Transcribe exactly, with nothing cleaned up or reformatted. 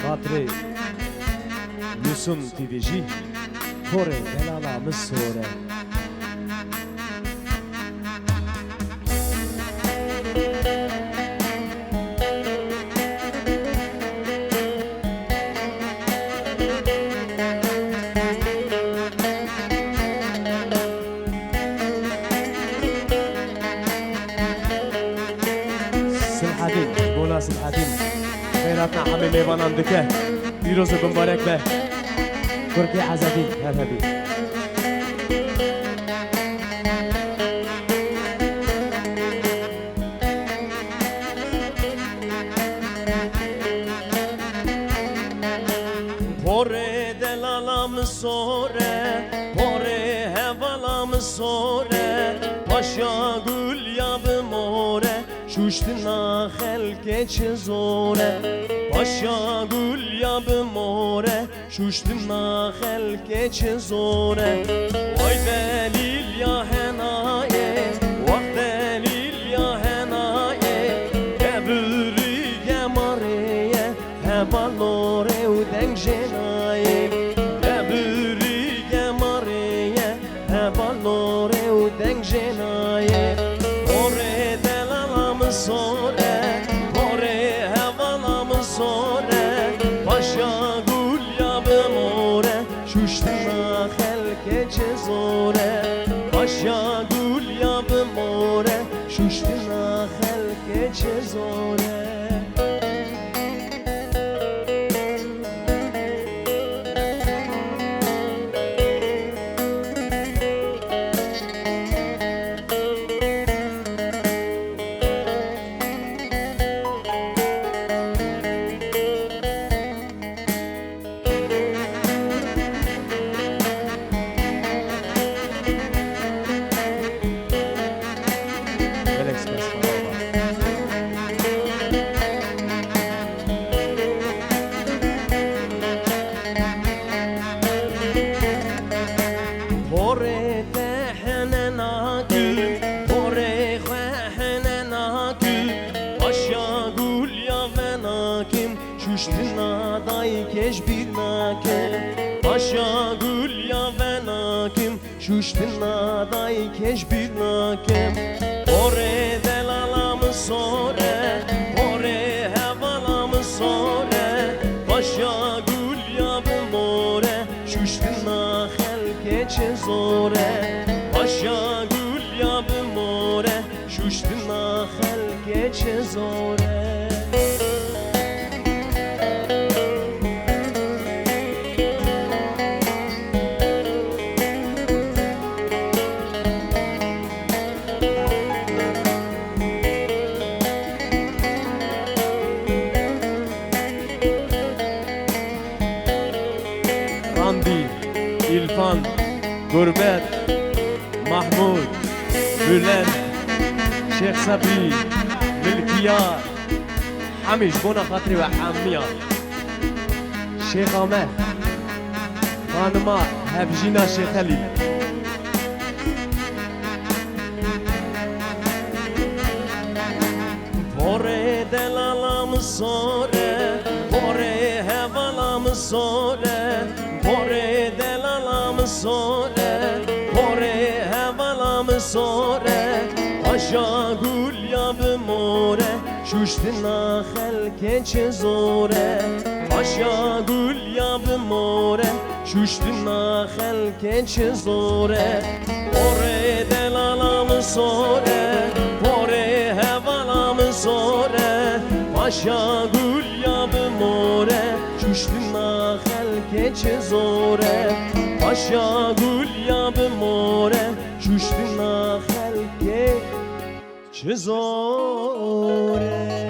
Xatirê Yusum T V jî porê delala min sor e. Silhedîn, Bola Silhedîn, xeyratna hemî mêvanan dike. Pîroz û bimbarek be. Kurkê Ezedîn, her hebî. Porê delala min sor e, porê hevala min sor e, paşa gul ya bi mor e, şuştina xelkê çi zor e, paşa gul ya bi mor e, şuştina xelkê çi zor e. Way delîl ya henayê, wax delîl ya henayê, kebirî gemarê ye, hevalorê û deng jê nayê. Kebirî gemarê ye, hevalorê û deng jê nayê. Porê delala min sor e, porê hevala min sor e, paşa gul ya bi mor e, şuştina xelkê çi zor e. Paşa gul ya bi mor e, şuştina xelkê çi zor e. Gelek spas, baba. Porê te hene nakim, porê xwe hene nakim, paşa gul ya venakim, şuştina dayikê ji bîr nakim, paşa gul ya venakim, şuştina dayikê ji bîr nakim. Porê delala min sor e, porê hevala min sor e, paşa gul ya bi mor e, şuştina xelkê çi zor e. Paşa gul ya bi mor e, şuştina xelkê çi zor e. Randî, Îlfan, Gurbet, Mahmûd, Bülent, Şêx Sebrî, Milkiyar, hemî ji bona xatirê we hemiya. Şêx Amed, xanima Hevjîna Şêxelî. Porê delala min sor e, porê hevala min sor e, porê delala min sor e, porê hevala min sor e, paşa gul ya bi mor e, şuştina xelkê çi zor e, paşa gul ya bi mor e, şuştina xelkê çi zor e. Porê delala min sor e, porê hevala min sor e, paşa gul ya bi mor e, şuştina xelkê çi zor e. Paşa gul ya bi mor e, şuştina xelkê çi zor e.